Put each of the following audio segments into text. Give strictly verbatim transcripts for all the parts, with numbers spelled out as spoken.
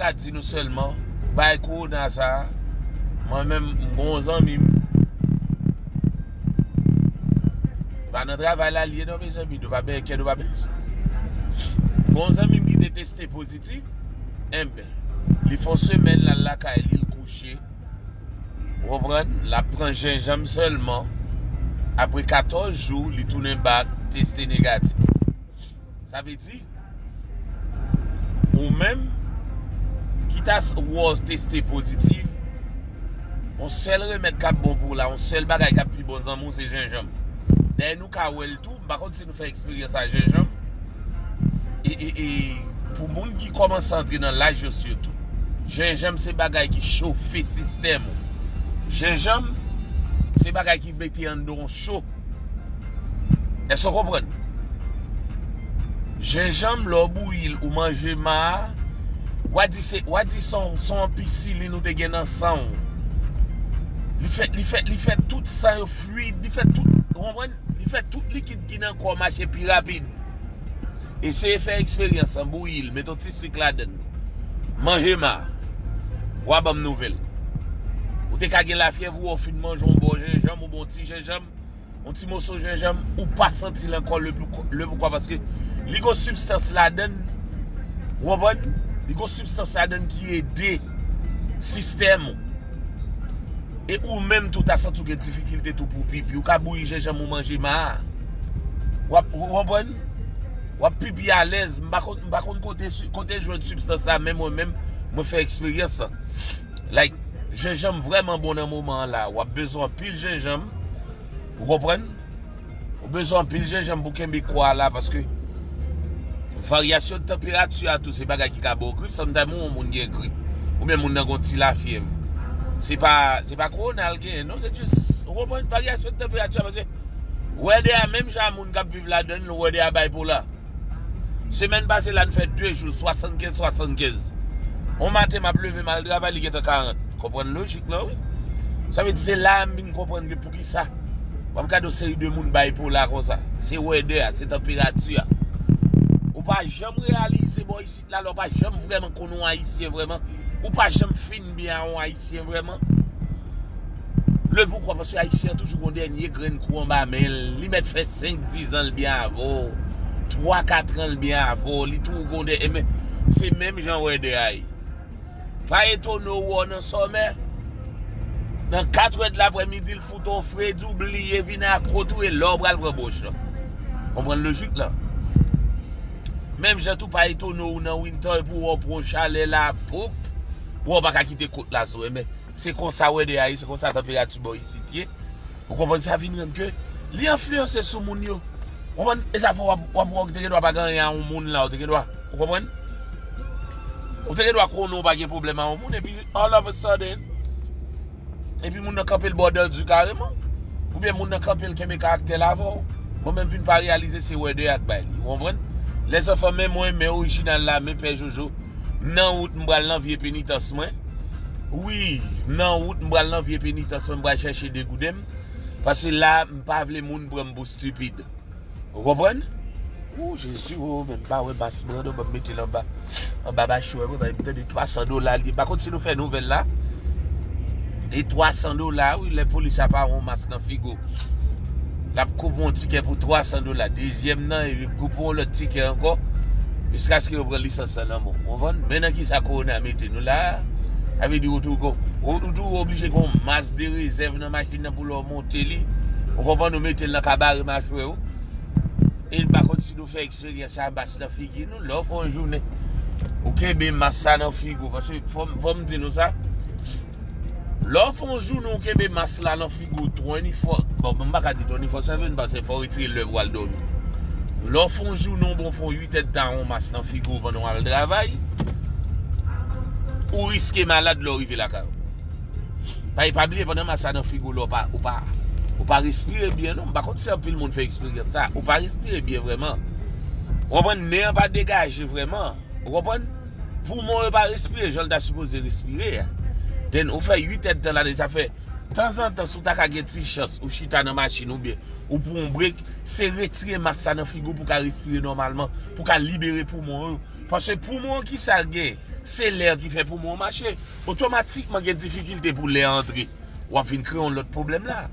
ka di nou sèlman, bay kowona sa a, mwen menm, m gon zanmi m. E pa nan travay la l ye non, mezanmi, nou pa bèkè, nou pa bèkè. M gon zanmi m ki te teste pozitif, enben, li fè yon semèn l al lakay li, l kouche. Ou konprann? L ap pran jenjanm sèlman. Apre katòz jou, li tounen bak, teste negatif. Sa vle di, ou menm, kit a s-, ou teste pozitif, yon sèl remèd k ap bon pou ou la, yon sèl bagay k ap pi bon zanmi w, se jenjanm. Dayè, nou ka wè l tou, m pa konn si nou fè eksperyans a jenjanm. E, e, e, pou moun ki kòmanse antre nan laj yo sitou, jenjanm se bagay ki chofe sistèm ou. Jenjanm se bagay ki mete anndan w cho. Èske w konprann? Jenjanm, lè w bouyi l, ou manje ma a, w a di se, w a di se yon, se yon anpisilin ou te gen nan san w. Li fè, li fè, li fè tout san yo fluid, li fè tout, ou konprann? Li fè tout likid ki nan kò w mache pi rapid. Eseye fè eksperyans lan, bouyi l, mete yon ti sik ladann. Manje ma a. W a ban m nouvèl. Ou te ka gen lafyèv, ou wè w fin manje yon bò jenjanm, ou bon ti jenjanm, yon ti moso jenjanm, ou pa santi l ankò, le pou-, le poukwa, paske li gon sibstans ladann, ou konprann? Li gon sibstans ladann ki ede sistèm ou. E ou menm tou ta santi w gen difikilte tou pou pipi. Ou ka bouyi jenjanm ou manje ma a. W ap, ou konprann? W ap pipi alèz. M pa konn, m pa konn kote, kote l jwenn sibstans la, men mwen menm, mwen fè eksperyans sa. Like, jenjanm vrèman bon nan moman an la. W ap bezwen anpil jenjanm. Ou konprann? Ou bezwen anpil jenjanm pou kenbe kò a la, paske varyasyon de tanperati a tou, se bagay ki ka ba w grip. Sometimes yon moun gen grip, oubyen moun nan gon ti lafyèv. Se pa, se pa kowona l genyen, non, se jis, ou konprann, varyasyon de tanperati a, paske wèdè a, menm jan a moun k ap viv ladan l, wèdè a baypola. Semèn pase la, n fè de jou, swasannkenz, swasannkenz. On maten, m ap leve, m al travay, li gentan karant. Konprann lojik lan, wi. Sa vle di, se la a m vin konprann ke poukisa w ap gade yon seri de moun baypola konsa. Se wèdè a, se tanperati a. Ou pa janm reyalize bò isit la, lè w pa janm vrèman konn yon Ayisyen vrèman. Ou pa janm fin byen a yon Ayisyen vrèman. Le poukwa, paske Ayisyen an toujou gon dènye grenn kou anba men l. Li mèt fè senk, diz an l byen avè w. Twa, kat an l byen avè w. Li toujou gon dènye, men se menm jan wèdè a ye. Pa etone w wè w nan sòmè. Nan katrè de laprèmidi, l fout on fredi, w bliye vin a kot ou, e la w pral pran bwòch lan. Konprann lojik lan? Menm jan tou, pa etone w nan winter, epi w wè w pran chalè la, poup, w wè w pa ka kite kot la sou, men se konsa wèdè a ye, se konsa tanperati bò isit ye. Ou konprann, sa vin rann ke li enfliyanse sou moun yo. Ou konprann? E sa fè w ap, w ap wè w te gen dwa pa gen anyen a yon moun la, ou te gen dwa. Ou konprann? Ou te gen dwa konnen w pa gen pwoblèm a yon moun, epi all of a sudden, epi moun nan kanpe l bò dandi kareman. Oubyen moun nan kanpe l kenbe karaktè l avè w. Mwen menm vin pa reyalize se wèdè a k bay li. Ou konprann? Lèzanfan, men mwen, men orijinal la, men Pè Jojo. M nan wout, m pral nan vye penitans mwen. Wi, m nan wout, m pral nan vye penitans mwen, m pral chèche degouden m. Paske la, m pa vle moun pran m pou stipid. Ou konprann? O Jezi, o, men m pa wè mas mwen, non, ban m mete l anba, anba machwè mwen, m tande twa san dola li ye. M pa konn si nou fè nouvèl la. E twa san dola, wi, lè polis la pa yon mas nan figo. L ap kouvri yon tikè pou twa san dola. Dezyèm nan, e kouvri yon lòt tikè ankò. Jiskaske yo pran lisans lan nan men w. Konprann? Men nan kisa kowona mete nou la a. Sa vle di ou tou gon, ou, ou tou oblije gon mas de rezèv nan machin nan pou lè w monte li. Ou konprann? Ou mete l nan kabare machwè ou. E m pa konn si nou fè eksperyans sa, mas nan figi nou, lè w fè yon jounen, ou kenbe mas sa nan figo, paske fò m, fò m di nou sa, lè w fè yon jounen ou kenbe mas la nan figo twenty-four, bon, m pa ka di twenty-four seven, paske fò w retire l lè pou w al dòmi. Lè w fè yon jounen, ou bon, fè yon uit èdtan yon mas nan figo pandan w al travay, ou riske malad lè w rive lakay ou. Pa, pa bliye, pandan mas la nan figo la, ou pa, ou pa, ou pa respire byen, non. M pa konn si anpil moun fè eksperyans sa. Ou pa respire byen vrèman. Ou konprann? Nen an pa degaje vrèman. Ou konprann? Poumon yo pa respire jan l ta sipoze respire a. Then, ou fè uit èdtan ladan, sa fè Tanzantan, si w ta ka gen ti chans, ou chita nan machin oubyen ou pran yon brek, se retire mas sa nan figi w pou w ka respire nòmalman, pou w ka libere poumon yo. Paske poumon an, kisa l gen? Se lè ki fè poumon an mache. Otomatikman gen difikilte pou lè antre. W ap vin kreye yon lòt pwoblèm la.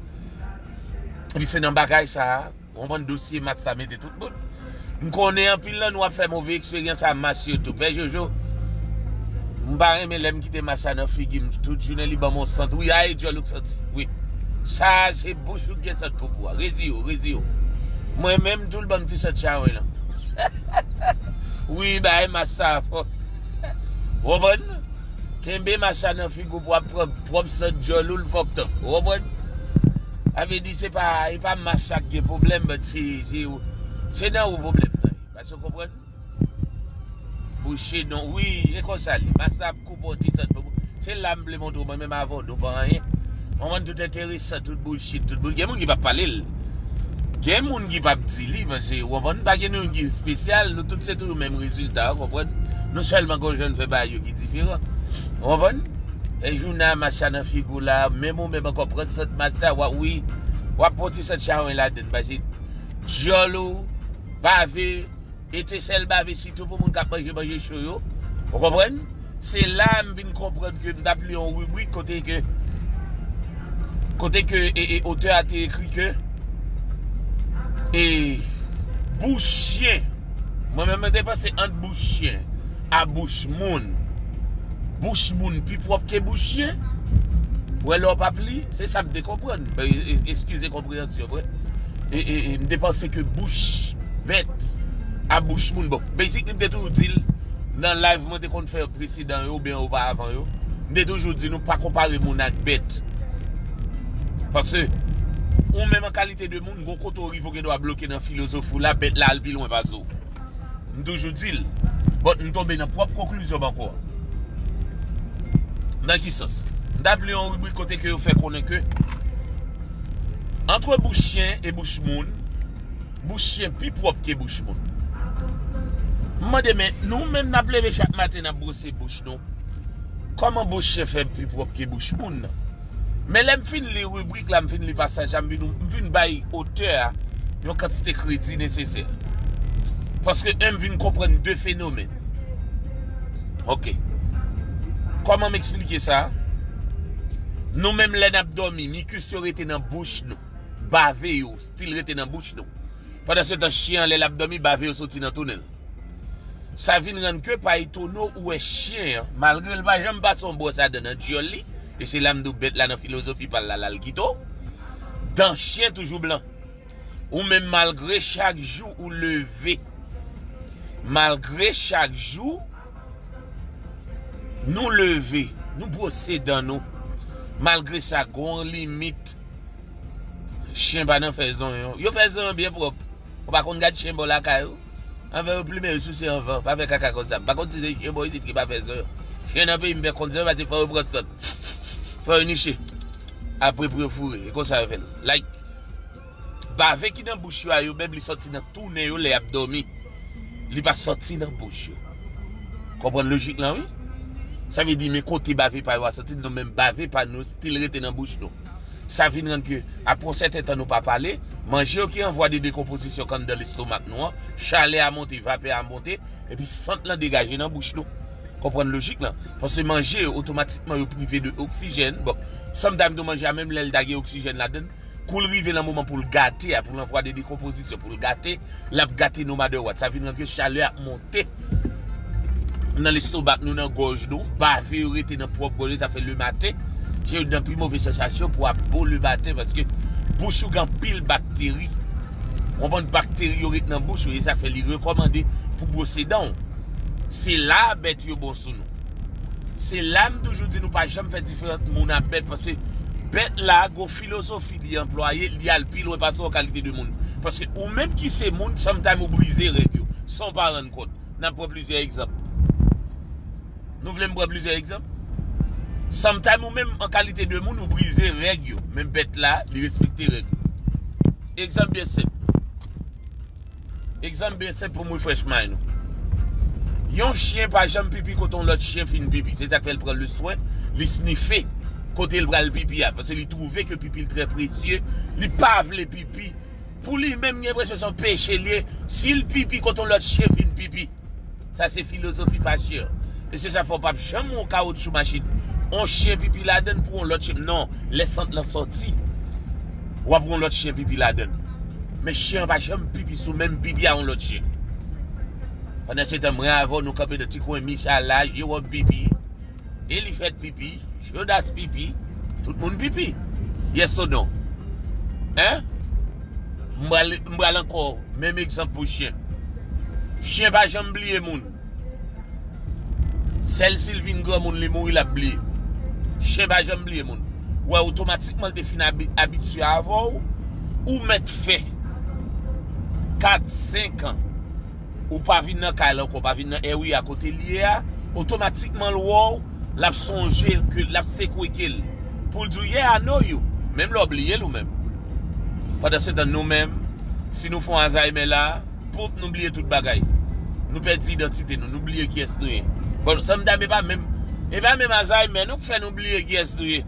Epi se nan bagay sa a, w konprann, dosye mas la mete tout bout. M konnen anpil nan nou ap fè move eksperyans a mas yo tou. Pè Jojo, m pa renmen lè m kite mas la nan figi m. Tout jounen li ban m yon sant. Wi, a e dyòl ou k santi. Wi. Sa a se bouch ou k gen sant pou pou a. Redi yo, redi yo. Mwen menm tou l ban m ti sant chawen lan. Wi, bay mas sa a fò. W konprann? Kenbe mas la nan figi w pou w ap pran pwòp sant dyòl ou l fòk tan. Ou konprann? Sa vle di se pa, e pa mas la k gen pwoblèm, but se, se, se nan ou pwoblèm nan ye. Paske w konprann? Bouche non, wi, e konsa li. Mas la ap koupe yon ti sant pou, se la m vle montre w, mwen menm avè w, nou pa anyen. Ou konprann, tout enteresan, tout bullshit, tout bull-, gen moun ki p ap pale l. Gen moun ki p ap di li, paske, ou konprann, pa gen moun ki espesyal, nou tout se toujou menm rezilta, ou konprann? Nou sèlman gen yon jan n fè bagay yo ki diferan. Ou konprann? E jounen a mas la nan figi w la, menm ou menm ankò pran sant mas la, w ap, wi, w ap pran ti sant chawen ladann, paske dyòl ou, bave, etesèl bave, sitou pou moun k ap manje, manje cho yo. Ou konprann? Se la a m vin konprann ke m t ap li yon ribrik kote ke, kote ke, e, e, otè a te ekri ke, e, bouch chen. Mwen menm, mwen te panse ant bouch chen a bouch moun. Bouch moun pi pwòp ke bouch chen. Wè, lè w p ap li, se sa m te konprann. E, e, eskize konpreyansyon mwen. E, e, e, m te panse ke bouch bèt a bouch moun. Bon, basically, m te toujou di l nan live mwen te konn fè yo presedan yo oubyen oparavan yo. M te toujou di nou pa konpare moun ak bèt. Paske, ou menm an kalite de moun, gon kote w rive w gen dwa bloke nan filozofi w la, bèt la al pi lwen pase w. M toujou di l. But m tonbe nan pwòp konklizyon m ankò. Nan ki sans? M t ap li yon ribrik kote ke yo fè konnen ke, antre bouch chen e bouch moun, bouch chen pi pwòp ke bouch moun. M mande, men nou menm n ap leve chak maten n ap bwose bouch nou. Kòman bouch chen fè pi pwòp ke bouch moun nan? Men lè m fin li ribrik la, m fin li pasaj la, m vin, m vin bay otè a yon kantite kredi nesesè. Paske, en, m vin konprann de fenomèn. Ok. Kòman m eksplike sa? Nou menm lè n ap dòmi, mikis yo rete nan bouch nou. Bave yo, still rete nan bouch nou. Pandan se tan, chen an, lè l ap dòmi, bave yo soti nan tounen l. Sa vin rann ke pa etone w wè chen an, malgre l pa janm pase yon bwòs adan nan dyòl li, e se la m di w bèt la nan filozofi pa l la, l al kite w, dan chen toujou blan. Ou menm, malgre chak jou ou leve, malgre chak jou nou leve, nou bwose dan nou, malgre sa, gon limit. Chen pa nan fè zonyon. Yo fè zonyon byen pwòp. Ou pa konn gad chen bò lakay ou? Anvan yo plimen yo souse anvan. Pa fè kaka konsa. M pa konn si se chen bò isit ki pa fè zonyon. Chen nan peyi m fè konn zonyon paske fò yo pran sant. Fò yo niche. Apre pou yo foure. E konsa yo fè l. Like, bave ki nan bouch yo a yo menm li sòti nan tounen yo lè y ap dòmi. Li pa sòti nan bouch yo. Konprann lojik lan, wi? Sa vle di, men kote bave pa yo a sòti, nou menm bave pa nou still rete nan bouch nou. Sa vin rann ke, apre yon sèten tan nou pa pale, manje yo ki an vwa de dekonpozisyon k anndan lestomak nou an, chalè a monte, vapè a monte, epi sant lan degaje nan bouch nou. Konprann lojik lan? Paske manje yo, otomatikman, yo prive de oksijèn. Bon, sometimes tou manje a, menm lè l ta gen oksijèn ladann, kou l rive nan moman pou l gate a, pou l an vwa de dekonpozisyon, pou l gate, l ap gate no matter what. Sa vin rann ke chalè ap monte nan lestomak nou, nan gòj nou, bave yo rete nan pwòp gòj yo, sa fè lematen, se youn nan pi move sansasyon pou ap bon lematen, paske bouch ou gen anpil bakteri. Ou konprann, bakteri yo ret nan bouch ou, e sa fè li rekòmande pou bwose dan w. Se la bèt yo bon sou nou. Se la m toujou di nou pa janm fè diferan moun ak bèt, paske bèt la, gon filozofi li anplwaye, li al pi lwen pase w an kalite de moun. Paske ou menm ki se moun, sometimes ou brize règ yo, san w pa rann kont. N ap pran plizyè egzanp. Nou vle m pran plizyè egzanp? Sometimes ou menm an kalite de moun, ou brize règ yo, men bèt la, li respekte règ yo. Egzanp byen senp. Egzanp byen senp pou m refresh mind nou. Yon chen pa janm pipi kote yon lòt chen fin pipi. Se sa k fè l pran le swen, li snife. kote l pral pipi a, paske li twouve ke pipi l trè presye, li pa vle pipi. Pou li menm, gen enpresyon se yon peche l ye. Si l pipi kote yon lòt chen fin pipi, sa se filozofi pa chen. E se sa fè w p ap janm wè yon kawotchou machin, yon chen pipi ladan l pou yon lòt chen. Non, lè sant lan sòti, w ap wè yon lòt chen pipi ladan l. Men chen an pa janm pipi sou menm pipi a yon lòt chen. Pandan se tan, mwen avè w, nou kanpe nan ti kwen Micha la, Jewòm pipi. Elifèt pipi, Jodas pipi, tout moun pipi. Yes or no? Hein? M pral, m pral ankò, menm egzanp pou chen. Chen pa janm bliye moun. Sèl si l vin granmoun, li mouri, l ap bliye. Chen pa janm bliye moun. Wè, otomatikman, l te fin abi-, abitye avè w, ou mèt fè kat, senk an, ou pa vin nan kay la ankò, pa vin nan èri a kote l ye a, otomatikman l wè w, l ap sonje ke l ap sekwe ke l. Pou l di w, "Yeah, I know you." Menm lè w bliye l ou menm. Pandan se tan, nou menm, si nou fè yon Alzheimer la, poup, nou bliye tout bagay. Nou pèdi idantite nou, nou bliye kiyès nou ye. Bon, sa m ta, e pa menm, e pa menm Alzheimer nou k fè nou bliye kiyès nou ye.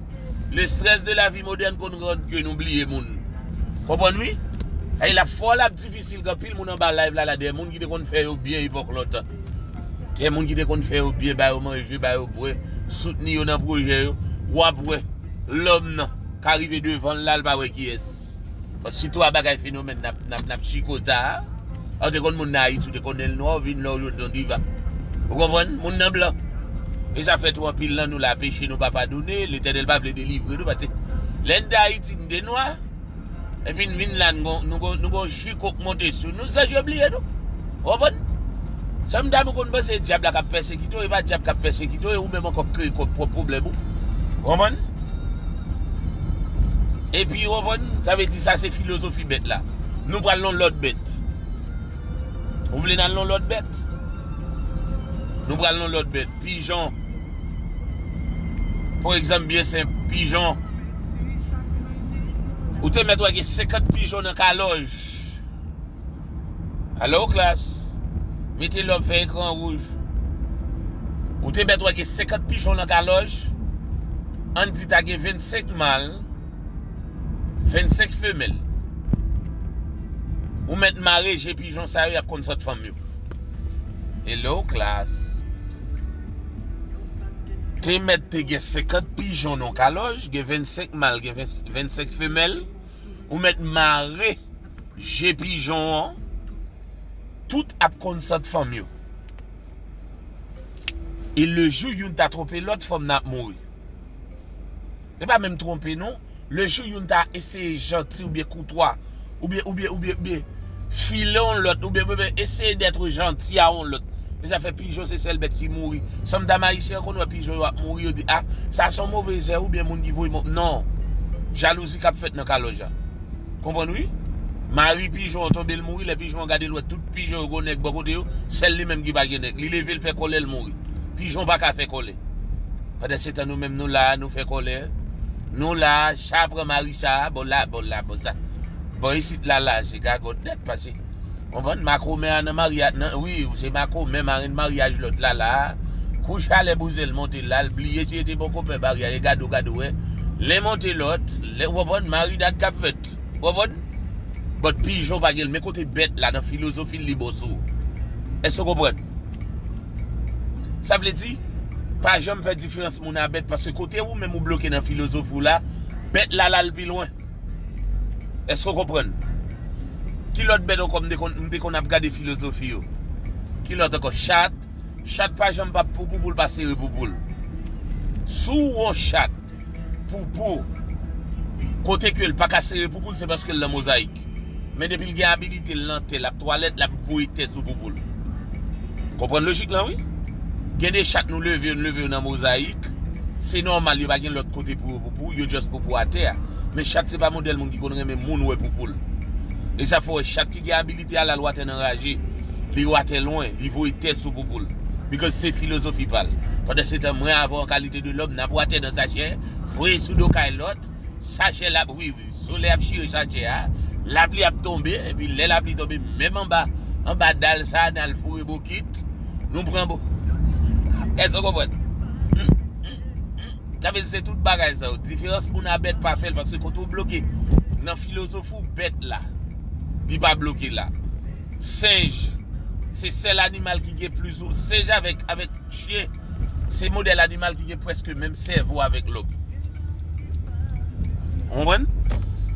Le stress de la vie moderne konn rann ke nou bliye moun. Konprann wi? Ay, l ap fò, l ap difisil, gen anpil moun anba live la, la, de moun ki te konn fè yo byen epòk lontan. De moun ki te konn fè yo byen, ba yo manje, ba yo bwè, soutni yo nan pwojè yo. W ap wè, lòm nan ka rive devan l la, l pa wè kiyès. Bon, si twa bagay fenomèn n ap, n ap, n ap chiko sa a, ou te konn moun nan Ayiti, ou te konnen l nwa, ou vin la, ou jwenn yon diva. Ou konprann? Moun nan blan. E sa fè tou anpil nan nou la peche nou pa padone, Letènèl pa vle delivre nou, paske lè n te Ayiti, n te nwa, epi n vin la, n gon, nou gon, nou gon chiko k monte sou nou, zanj yo bliye nou. Ou konprann? Sa m ta, ou konn panse dyab la k ap pèsekite w, e pa dyab k ap pèsekite w, e ou menm ankò k kreye kò, pwòp pwoblèm ou. Ou konprann? Epi, ou konprann? Sa vle di sa se filozofi bèt la. Nou pral nan lòt bèt. Ou vle n al nan lòt bèt? Nou pral nan lòt bèt. Pijon. Pou egzanp byen senp, pijon. Ou te mèt wè gen senkant pijon nan kalòj. Alo, klas. Mete lòb, fè ekran wouj. Ou te mèt wè gen senkant pijon nan kalòj. Ann di ta gen vennsenk mal, vennsenk femèl. Ou mèt mare je pijon sa yo, y ap konn sant fanm yo. Hello, klas. Te mèt te gen senkant pijon nan kalòj, gen vennsenk mal, gen ven, vennsenk femèl. Ou mèt mare je pijon an, tout ap konn sant fanm yo. E lejou youn ta twonpe lòt, fanm nan ap mouri. E pa menm twonpe non. Lejou youn ta eseye janti oubyen koutwa, oubyen, oubyen, oubyen, oubyen file yon lòt, oubyen, oubyen eseye d'être gentil a yon lòt. E sa fè pijon se sèl bèt ki mouri. Sanm dam ayisyen an konn wè pijon yo ap mouri, yo di, "A, sa se yon move zè oubyen moun ki voye mo-," non. Jalouzi k ap fèt nan kalòj la. Konprann wi? Mari pijon an tonbe, l mouri, lè pijon an gade, l wè tout pijon yo gon nèg bò kote yo, sèl li menm ki pa gen nèg. Li leve, l fè kòlè, l mouri. Pijon pa ka fè kòlè. Pandan se tan nou menm nou la, nou fè kòlè. Nou la, sa pran mari sa, bon la, bon la, bon sa. Bon isit la, la, se gagòt nèt, pase. Konprann? Makomè a nan maryaj, nan, wi, se makomè, marenn maryaj lòt la, la. Kou chalè bouzen l monte la, l bliye si e te bon koupè maryaj, e gade w, gade w, wè. Lè monte lòt, lè, ou konprann? Maridad k ap fèt. Ou konprann? But pijon pa gen l, men kote bèt la nan filozofi l, li bon sou ou. Èske w konprann? Sa vle di, pa janm fè diferans moun a bèt, paske kote ou menm ou bloke nan filozofi w la, bèt la, l al pi lwen. Èske w konprann? Ki lòt bèt ankò m te konn, m te konn ap gade filozofi yo? Ki lòt ankò? Chat. Chat pa janm p ap poupou pou l pa sere poupou l. Si w wè yon chat poupou, kote ke l pa ka sere poupou l, se paske l nan mozayik. Men depi l gen abilite l nan tè, l ap twalèt, l ap voye tè sou poupou l. Konprann lojik lan, wi? Gen de chat nou leve yo, nou leve yo nan mozayik. Se nòmal, yo pa gen lòt kote pou yo poupou, yo just poupou atè a. Men chat se pa modèl moun ki konn renmen moun wè poupou l. E sa fè w wè chat ki gen abilite a, l al watè nan raje. Li watè lwen, li voye tè sou poupou l. Because se filozofi pa l. Pandan se tan, mwen avè w an kalite de lòm, n ap watè nan sachè, voye sou do kay lòt, sachè l ap, wi, wi, solèy ap chire sachè a, lapli ap tonbe, epi lè lapli tonbe, menm anba, anba dal sa, n al foure bokit, nou pran bo-, èske w konprann? Sa vle di se tout bagay sa yo. Diferans moun a bèt pa fè l, paske kote w bloke nan filozofi w, bèt la, li pa bloke la. Senj, se sèl animal ki gen plis ou, senj avèk, avèk chen, se modèl animal ki gen prèske menm sèvo avèk lòm. Ou konprann?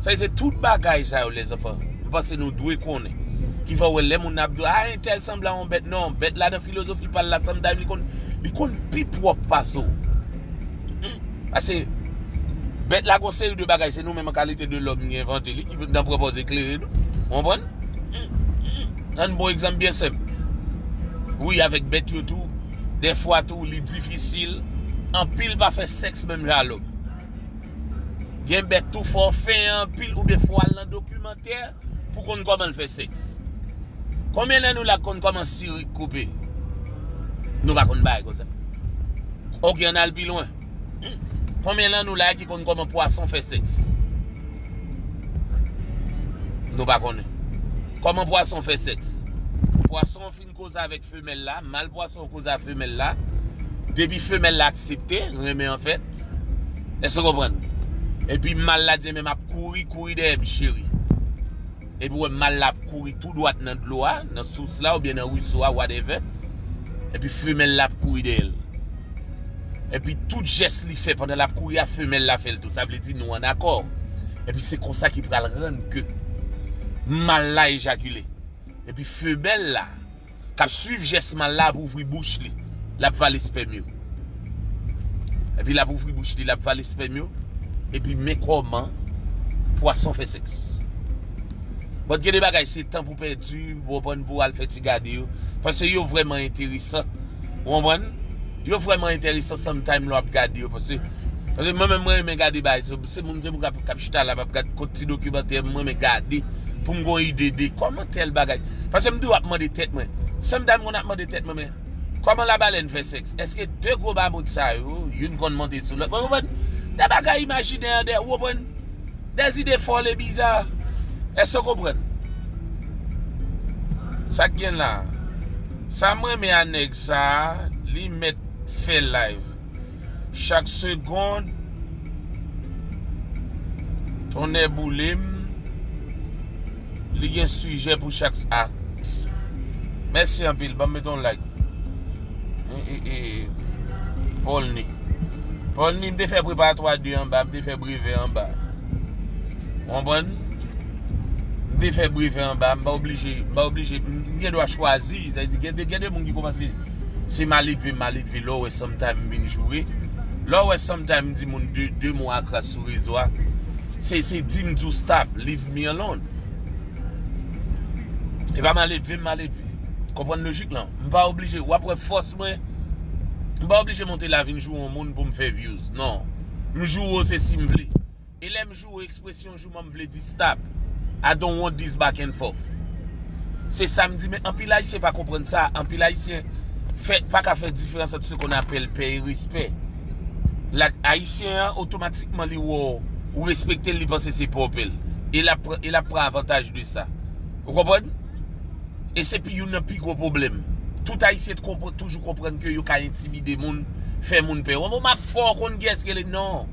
Sa vle di se tout bagay sa yo, lèzanfan, m panse nou dwe konnen. Ki fè w wè lè moun ap di w, a, entèl sanble a yon bèt. Non, bèt la nan filozofi pa l la, sometimes li konn, li konn pi pwòp pase w. Paske bèt la gon seri de bagay, se nou menm an kalite de lòm ki envante li, ki nan pran pòz eklere nou. Ou konprann? Ann bon egzanp byen senp. Wi, avèk bèt yo tou, dèfwa tou, li difisil. Anpil pa fè sèks menm jan a lòm. Gen bèt tou fò fen anpil, oubyen fò al nan dokimantè pou konn kòman l fè sèks. Konbyen nan nou la k konn kòman sirik koupe? Nou pa konn bagay konsa. Oke, ann al pi lwen. Konbyen nan nou la ki konn kòman pwason fè sèks? Nou pa konnen. Kòman pwason fè sèks? Pwason fin koze avèk femèl la, mal pwason koze a femèl la. Depi femèl la aksepte, renmen anfèt. Èske w konprann? Epi mal la di men m ap kouri, kouri dèyè m cheri. Epi w wè mal la ap kouri tou dwat nan dlo a, nan sous la oubyen nan riso a, whatever. Epi femèl la ap kouri dèyè l. Epi tout jès li fè pandan l ap kouri a, femèl la fè l tou. Sa vle di nou ann akò. Epi se konsa ki pral rann ke mal la ejakile. Epi femèl la k ap swiv jès mal la ap ouvri bouch li. L ap vale spèm yo. Epi l ap ouvri bouch li, l ap vale spèm yo. Epi men kòman pwason fè sèks. Bon, gen de bagay, se tan pou pèdi, w konprann, pou w al fè ti gade yo. Paske yo vrèman enteresan. Ou konprann? Yo vrèman enteresan sometimes lè w ap gade yo. Paske, paske mwen menm, mwen renmen gade bagay. Se, se moun, se moun k ap, k ap chita la, m ap gade kot ti dokimantè, mwen renmen gade. Pou m gon ide de kòman tèl bagay. Paske m toujou ap mande tèt mwen. Sometimes m konn ap mande tèt mwen, men kòman labalèn fè sèks? Èske de gwo mamout sa yo, youn konn monte sou lòt? Ou konprann? De bagay imajinè, de, ou konprann? Des idées folles et bizarres. Èske w konprann? Sa k gen la? Sa m renmen a nèg sa, li mèt fè live. Chak segond, tonnè boule m, li gen sijè pou chak, a. Mèsi anpil, ban m met yon like. E, e, e, Paulny. Paulny, m te fè preparatwa de anba, m te fè brevè anba. Ou konprann? M te fè brevè anba, m pa oblije, m pa oblije, m gen dwa chwazi, sa vle di, gen de, gen de moun ki kòmanse, se maledve, maledve, lè w wè sometimes m vin joure. Lè w wè sometimes m di moun de, de mo a kras sou rezo a, se, se di m di w stop, leave me alone. E pa maledve, m maledve. Konprann lojik lan. M pa oblije, w ap wè fòs mwen, m pa oblije monte la vin joure yon moun pou m fè views. Non. M joure w se si m vle. E lè m joure ekspresyon jouman m vle di stop. I don't want this back and forth. Se sa m di, men anpil Ayisyen pa konprann sa. Anpil Ayisyen fè, pa ka fè diferans ant ce qu'on appelle pè e respè. La, Ayisyen an, otomatikman, li wè w, ou respekte l, li panse se pè w pè l. E l ap pran, e l ap pran avantaj de sa. Ou konprann? E se pi youn nan pi gwo pwoblèm. Tout Ayisyen t konprann, toujou konprann ke yo ka entimide moun, fè moun pè. Ou konprann? M ap fè w konn kiyès ki rele, non.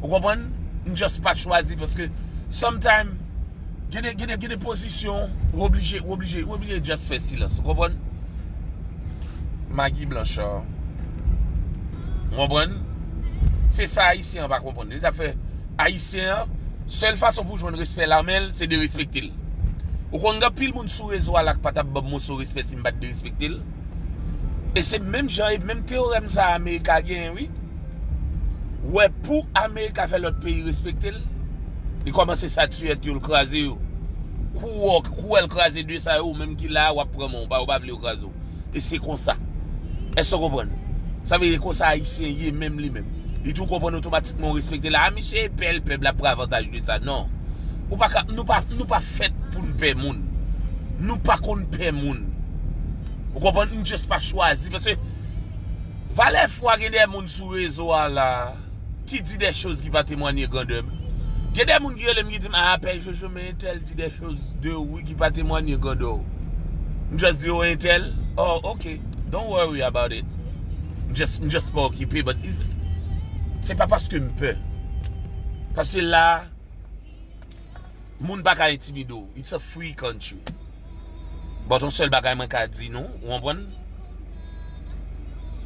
Ou konprann? M just pa chwazi paske sometimes, gen de, gen de, gen de pozisyon, ou oblije, ou oblije, ou oblije just fè silans. Ou konprann? Magi Blanchard. Ou konprann? Se sa Ayisyen an pa konprann. Se sa fè Ayisyen an, sèl fason pou jwenn respè la men l, se derespekte l. Ou konn gen anpil moun sou rezo a la k pa t ap ban m moso respè si m pa t derespekte l. E se menm jan, e menm teyorèm sa a Amerika genyen, wi. Ou wè, pou Amerika fè lòt peyi respekte l, li kòmanse satirèt yo, l kraze yo. Kou w, kou w wè l kraze de sa yo, ou menm ki la a, w ap pran men w, pa, ou pa vle yo kraze w. E se konsa. Èske w konprann? Sa vle di konsa Ayisyen ye menm li menm. Li tou konprann otomatikman w respekte l. A, misye e pè l, pèp la pran avantaj de sa. Non. Ou pa ka, nou pa, nou pa fèt pou n pè moun. Nou pa konn pè moun. Ou konprann? M just pa chwazi. Paske, valè fwa gen de moun sou rezo a la. Ki di de choz ki pa temwanye grandè m. Gen de moun ki rele m ki di m, a, pè Jojo, men entèl di de choz de ou wi ki pa temwanye grandè w. M just di yo entèl, oh, ok, don't worry about it. M just, m just pa okipe, but it's, Se pa paske m pè. Paske la, moun pa ka entimide w. It's a free country. But yon sèl bagay mwen ka di nou, ou konprann?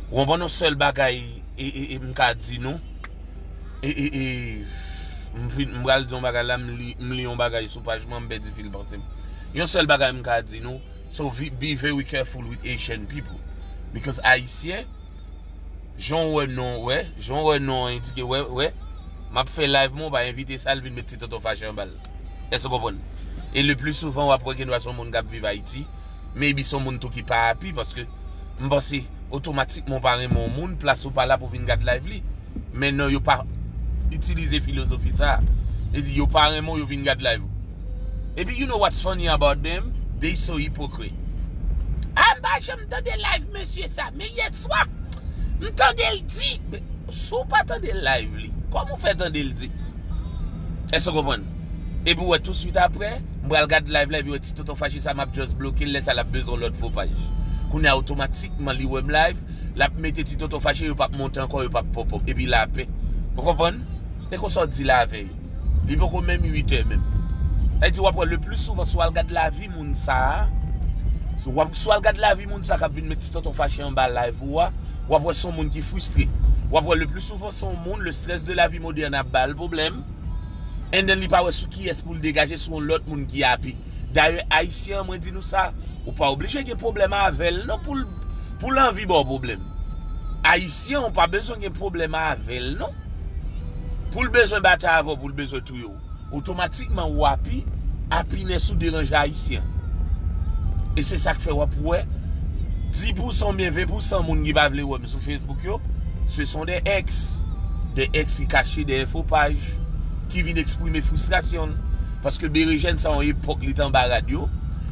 Ou konprann yon sèl bagay e, e, e m ka di nou? E, e, e, m fin, m pral di yon bagay la, m li, m li yon bagay sou paj mwen, m pèdi fil panse m. Yon sèl bagay m ka di nou, so vi- be very careful with Haitian people. Because Ayisyen, jan w wè non, wè, jan w wè non an endike, wè, wè, m ap fè live mwen, w pa envite sa, l vin met ti tonton fache anba l. Èske w konprann? E le pli souvan, w ap wè gen dwa se yon moun k ap viv Ayiti, maybe se yon moun tou ki pa happy, paske m panse otomatikman w pa renmen yon moun, plas ou pa la pou vin gad live li. Men non, yo pa itilize filozofi sa. Li di, yo pa renmen w, yo vin gad live ou. Epi, you know what's funny about them? They so hypocrite. Ah, m pa janm tande live mesye sa. Men yè swa, m tande l di, si w pa tande live li, kòman w fè tande l di? Èske w konprann? Epi w wè tou swit apre, m pral gad live la, epi w wè ti tonton fache sa, m ap just bloke l, lè sa l ap bezwen lòt fo paj. Kounye a otomatikman li wè m live, l ap mete ti tonton fache, yo p ap monte ankò, yo p ap pop up, epi lapè. Ou konprann? E konsa w di l avè yo. Li poko menm uit è menm. Sa vle di w ap wè le pli souvan si w al gad lavi moun sa a, si w ap, si w al gad lavi moun sa k ap vin met ti tonton fache anba live ou a, w ap wè se yon moun ki fristre. W ap wè le pli souvan se yon moun, le stress de la vie moderne ap ba l pwoblèm. And then li pa wè sou kiyès pou l degaje, sou yon lòt moun ki happy. Dayè, Ayisyen an, mwen di nou sa, ou pa oblije gen pwoblèm avè l non pou l, pou l anvi ba w pwoblèm. Ayisyen an, ou pa bezwen gen pwoblèm avè l non. Pou l bezwen batay avè w, pou l bezwen touye w, otomatikman ou happy, happiness ou deranje Ayisyen. E se sa k fè w ap wè dis pousan oubyen ven pousan moun ki pa vle wè m sou Facebook yo, ce sont des ex. Des ex ki kache dèyè fo paj, ki vin eksprime fristrasyon l. Paske Berejèn sa yon epòk li t anba rad yo.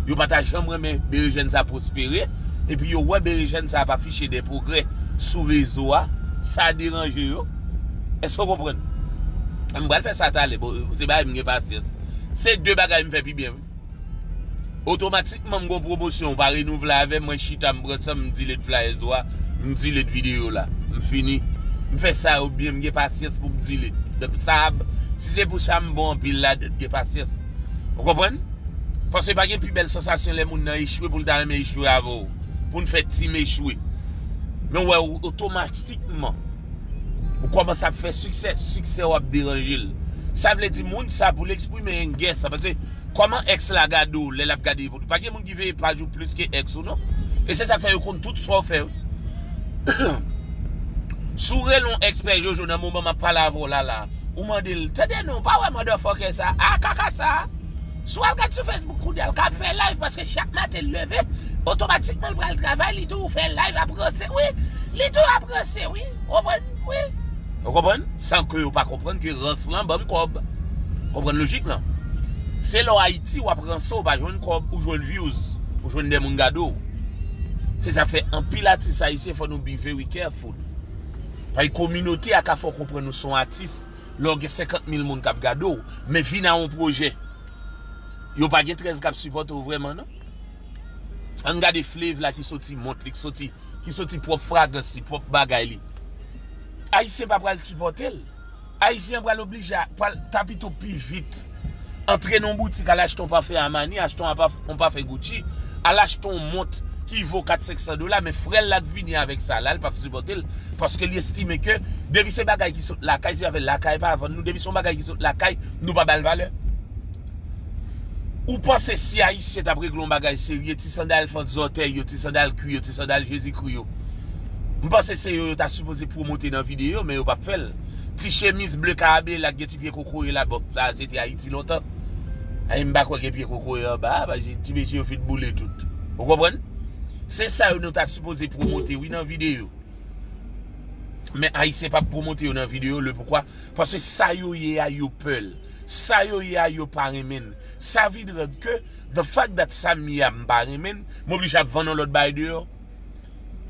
Yo pa ta janm renmen Berejèn sa pwospere. Epi yo wè Berejèn sa ap afiche de pwogrè sou rezo a. Sa deranje yo. Èske w konprann? M pral fè sa talè. Bon, se bagay m gen pasyans. Se de bagay m fè pi byen, wi. Otomatikman, m gon pwomosyon, ou pa renouvle avè m, mwen chita, m pran san m, m delete flyers ou a, m delete videyo la. M fini. M fè sa yo byen, m gen pasyans pou m delete. Donk, sa, si se pou sa, m bon anpil ladan, gen pasyans. Ou konprann? Paske pa gen pi bèl sansasyon lè moun nan echwe pou l ta renmen echwe avè w. Pou n fè team echwe. Men w wè, ou, otomatikman, ou kòmanse ap fè siksè, siksè w ap deranje l. Sa vle di moun sa pou l eksprime anger sa. Paske kòman ex la gade w lè l ap gade evo-, pa gen moun ki veye paj ou plis ke ex ou non. E se sa k fè yo konn tout sa w fè, wi. Si w rele yon ex Pè Jojo nan moman m ap pale avè w la la, ou mande l, tande non, ou pa wè motherfucker sa, a kaka sa. Si w al gad sou Facebook kounye a, l ka fè live paske chak maten l leve, otomatikman l pral travay, li tou fè live ap ranse, wi. Li tou ap ranse, wi. Ou konprann? Wi. Ou konprann? San ke yo pa konprann ke rans lan ban m kòb. Konprann lojik lan? Se lè w Ayiti, w ap ranse, w pa jwenn kòb, ou jwenn views, ou jwenn de moun gade w. Se sa k fè anpil atis ayisyen fò nou be very careful. Paske kominote a ka fè w konprann ou se yon atis lè w gen senkant mil moun k ap gade w, men vin a yon pwojè. Yo pa gen trèz k ap sipòte w vrèman non. Ann gade Flav la ki soti mont li, ki soti, ki soti pwòp fragans li, pwòp bagay li. Ayisyen pa pral sipòte l. Ayisyen pral oblije a, pral ta pito pi vit antre nan yon boutik, al achte yon pafen Armani, achte yon pa-, yon pafen Gucci, al achte yon mont ki vo kat senk san dola, men frè l la k vini avèk sa la, l p ap sipòte l, paske li estime ke depi se bagay ki sot lakay, se afè lakay pa vann nou, depi se yon bagay ki sot lakay, nou pa ba l valè. Ou panse si Ayisyen t ap regle yon bagay serye, ti sandal fant zòtèy yo, ti sandal kwi yo, ti sandal Jezikri yo, m panse se yo yo ta sipoze pwomote nan videyo, men yo p ap fè l. Ti chemiz ble karabela k gen ti pye kokoye la, bon, sa se te Ayiti lontan. Ay, m pa kwè gen pye kokoye anba a, paske ti mesye yo fin boule tout. Ou konprann? Se sa yo nou ta sipoze pwomote, wi, nan videyo. Men Ayisyen p ap pwomote yo nan videyo, le poukwa? Paske sa yo ye a, yo pè l. Sa yo ye a, yo pa renmen l. Sa vin rand ke, the fact that sa m ye a, m pa renmen l, m oblije ap vann yon lòt bagay deyò.